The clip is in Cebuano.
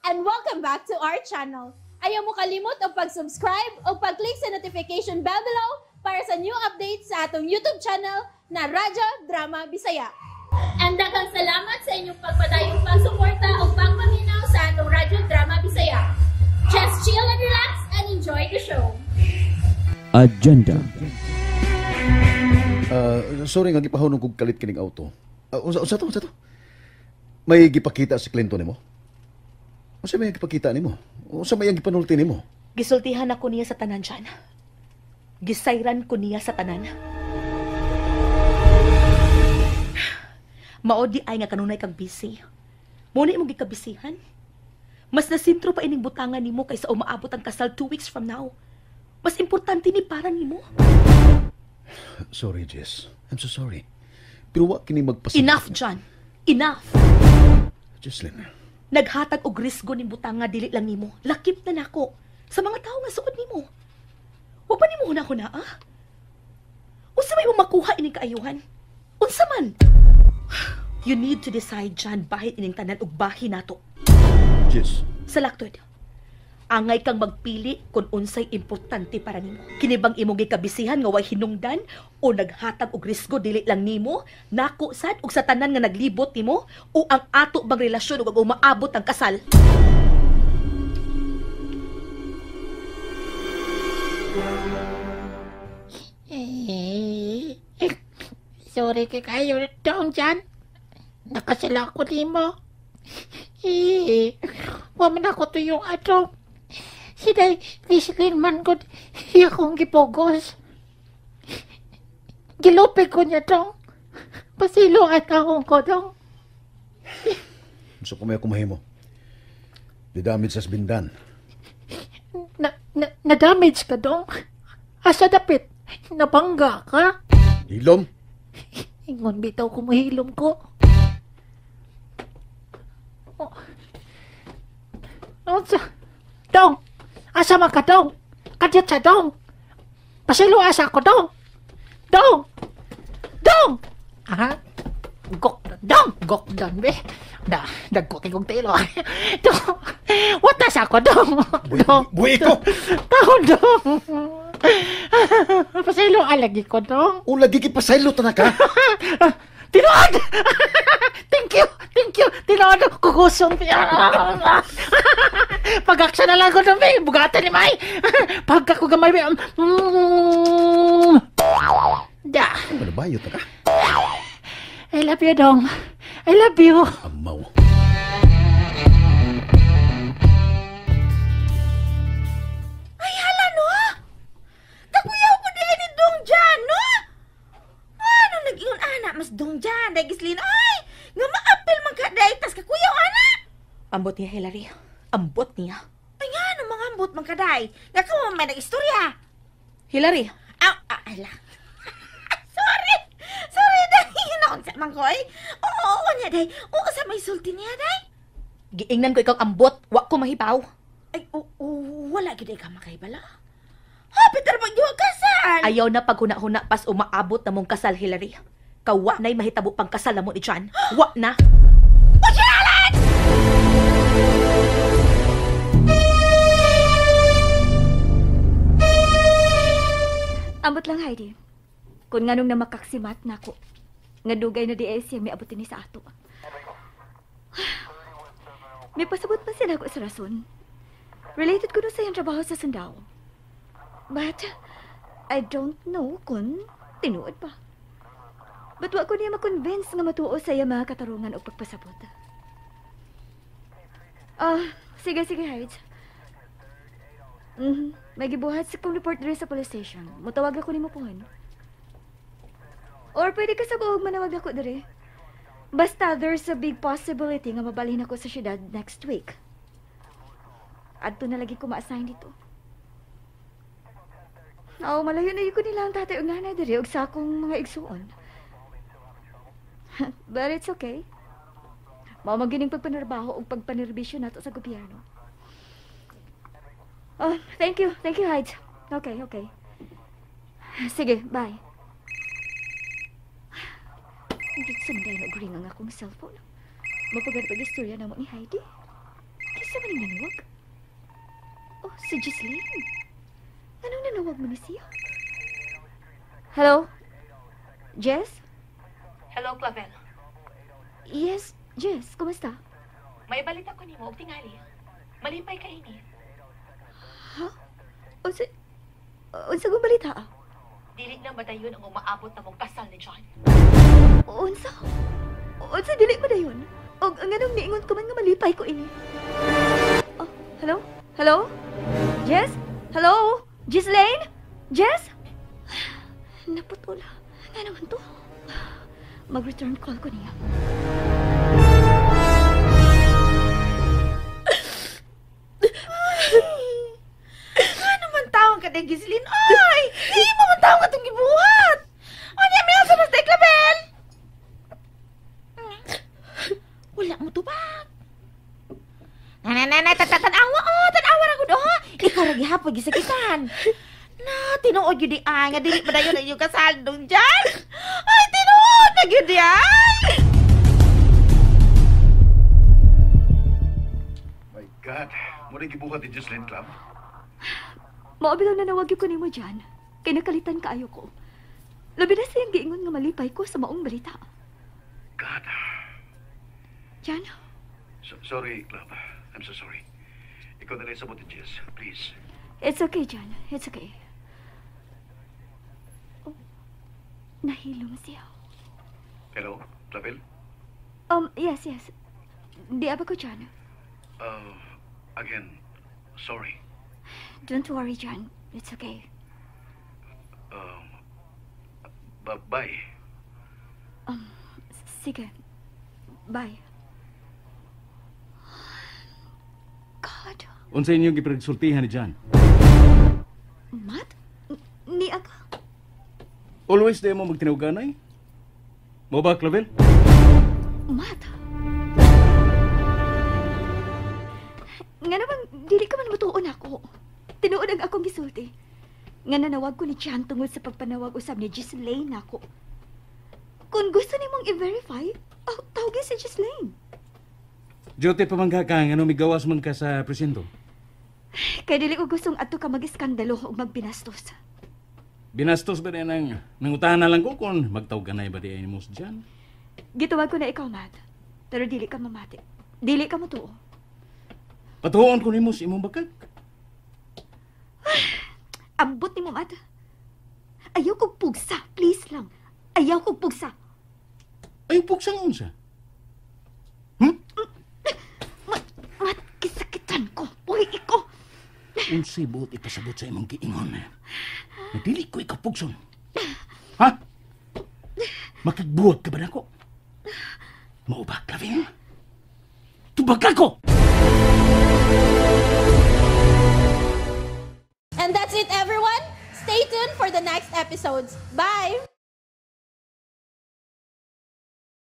And welcome back to our channel. Ayaw mo kalimot og pag-subscribe o pag-click sa notification bell below para sa new updates sa atong YouTube channel na Radyo Drama Bisaya. And daghang salamat sa inyong pagpadayong pagsuporta o pagpaminaw sa atong Radyo Drama Bisaya. Just chill and relax and enjoy the show. Agenda. Sorry nga gipahunong kog kalit kining auto. Unsa to, unsa to? May gipakita si Clinton nimo? Unsa may gipakita nimo? Unsa may gipanulti nimo? Gisultihan ako niya sa tanan, Jan. Gisayran ko niya sa tanan. Mao di ay nga kanunay kang busy. Muna imong gikabisihan. Mas nasintro pa ining butangan nimo kaysa umaabot ang kasal 2 weeks from now. Mas importante ni para nimo. Sorry, Jess. I'm so sorry. Pero wa kini magpasabot. Enough, John. Enough. Jesslyn. Naghatag og risgo ning butanga dili lang nimo. Lakip na nako sa mga tawo nga suod nimo. Wa pa nimo huna-huna, ah? Unsa may imong makuha ining kaayuhan? Unsa man? You need to decide, John, bahin ining tanan og bahin nato. Jess. Sa laktod, angay kang magpili kung unsay importante para nimo. Kini bang imong gikabisihan nga way hinungdan o naghatag og risgo dili lang nimo, nako sad og sa tanan nga naglibot nimo, o ang ato bang relasyon ug ang umaabot ang kasal? Sorry kay kayo dong Jan. Nakasala ko nimo. Wa man ako tuyong ato. Si Day Rislin man gud akong gipugos. Gilupi ko niya dong. Pasilo at akong ko dong. So kung may ako mahimo. Didamit sa bindan. Na-damage ka dong. Asa dapit? Nabangga ka? Hilom? Ingon bitaw kumuhilom ko. Oh. Unsa? Dong! Asa man ka dong? Kadyot sa dong! Pasilo asa ko dong! Dong! Dong! Aha? Gok dong! Gok dong be! Da, dagko kay kong tilo. Dong! What asa ko dong? Dong! Buhi ko! Dong! Dong! Pasilo alagi ko dong! O lagi kipasaylo ta na ka? Tinuod! Thank you! Thank you! Tinuod! Kukusong! Pagaksa na lang ko doon, may bugatan ni May! Pagka ko gamay, may... Da! Ano ba yun, taka? I love you, Dong. I love you. Amaw. Ay, hala, no? Kakuyaw ko din ni Dong Jan, no? Ano nag-ingon, ana? Mas Dong Jan, dahil Gislin, ay! Nga maapil man ka, dahil tas kakuyaw, ana! Ambot niya, Hillary. Ambot niya. Ay nga, ano mga ambot man ka, day? Nga ka mo may nag-istorya. Hillary. Ala. Sorry. Sorry, day. Naunsa man ko, ay. Oo, oo niya, day. Oo, sa may sulti niya, day. Giingnan ko ikaw ambot. Wa ko mahibaw. Ay, oo, wala gid ka makahibala. Ha, Peter, magdiwa kasal. Ayaw na paghuna-huna pas umaabot na mong kasal, Hillary. Kawa na'y mahitabo pang kasal na mo ni John. Wa na. Usialan! Ambot lang, Heidi. Kung nganong na makaksimat na ako, nga dugay na di ay siya may abutin ni sa ato. May pasabot pa siya nako sa rason. Related ko na sa iyang trabaho sa Sundao. But, I don't know kung tinuod pa. But wa ko niya makonvince nga matuo sa iya mga katarungan o pagpasabot. Sige, sige, Heidi. May gibuhat sa kong report diri sa police station. Mutawag ako nimo pohon. Or pwede ka sa buog manawag ako diri. Basta there's a big possibility nga mabalhin ako sa syudad next week. Adto na lagi ko ma-assign dito. Oo, malayo na yun ko nila ang tatay ug nanay diri ug sa akong mga igsuon. But it's okay. Mao man gining pagpanarbaho ug pagpanerbisyo nato sa gobyerno. Oh, thank you. Thank you, Hyde. Okay, okay. Sige, bye. Hindi sunday na ring ang akong cellphone. Mapagarpag istorya na mo ni Heidi. Unsa man ning nanawag? Oh, si Ghislaine. Anong nanawag mo ni siya? Hello? Jess? Hello, Clavel. Yes, Jess. Kumusta? May balita ko nimo og tingali. Malipay ka ini. Ha? Unsa kong balita? Dili na madayon ang umaabot na mong kasal ni John. Unsa? Unsa dili madayon? Og ang anong niingon ko man nga malipay ko ini. Oh, hello? Hello? Jess? Hello? Ghislaine? Jess? Naputol. Nga naman to? Mag-return call ko niya. Ano man tawag ka day, Ghislaine? Ay! Hindi mo man tawag atong gibuhat! Ano may asa mas day, Clavel? Wala mo tubag. Na, tanawa, oh, tanawa ra gud, oh. Ikaw ra gihapon gisakitan. Na, tinuod gyud di ay, nga dili pa dayon ang iyong kasal dong dyan. Ay, tinuod na gyud di ay. My God, mo rin gibuhat ni Ghislaine Club. Mao bitaw nanawag gyud ko nimo dyan. Kay nakalitan kaayo ko. Labi na siyang giingon nga malipay ko sa maong balita. God. Jan? Sorry, Club. I'm so sorry. Ikaw na lang sabot ni Jess. Please. It's okay, Jan. It's okay. Oh, nahilom siya. Hello, Clavel? Yes, yes. Di aba ko, Jan. Again, sorry. Don't worry, Jan. It's okay. Bye. Sige. Bye. God. Unsa inyong gipinagsultihan ni John? Matt? Ni aga? Always di mo magtinuganay? Mo ba, Clavel? Matt? Nga namang, dili ka man mutuon ako. Tinuod ang akong gisulti. Nga nanawag ko ni John tungod sa pagpanawag usab ni Ghislaine nako. Kung gusto nimong i-verify, oh, tawagin si Ghislaine. Duty pa man ka ka, nga migawas man ka sa presinto. Kay dili ko gustong adto ka mag-iskandalo o magbinastos. Binastos ba din ang nangutahan na lang ko kung magtawganay ba di ay mo si John? Gituwag ko na ikaw, Matt. Pero dili ka mamati. Dili ka matuo. Patuon ko nimo sa imong bakag. Ambot nimo, Matt. Ayaw kong pugsa. Please lang. Ayaw kong pugsa. Ayaw pugsang unsa? Matt, kisakitan ko. Uy, ikaw. Unsay buot ipasabot sa imong giingon. Nadili ko ikaw pugson. Ha? Makigbuhat ka ba nako? Mao ba, Clavin? Tubag ako! And that's it, everyone. Stay tuned for the next episodes. Bye!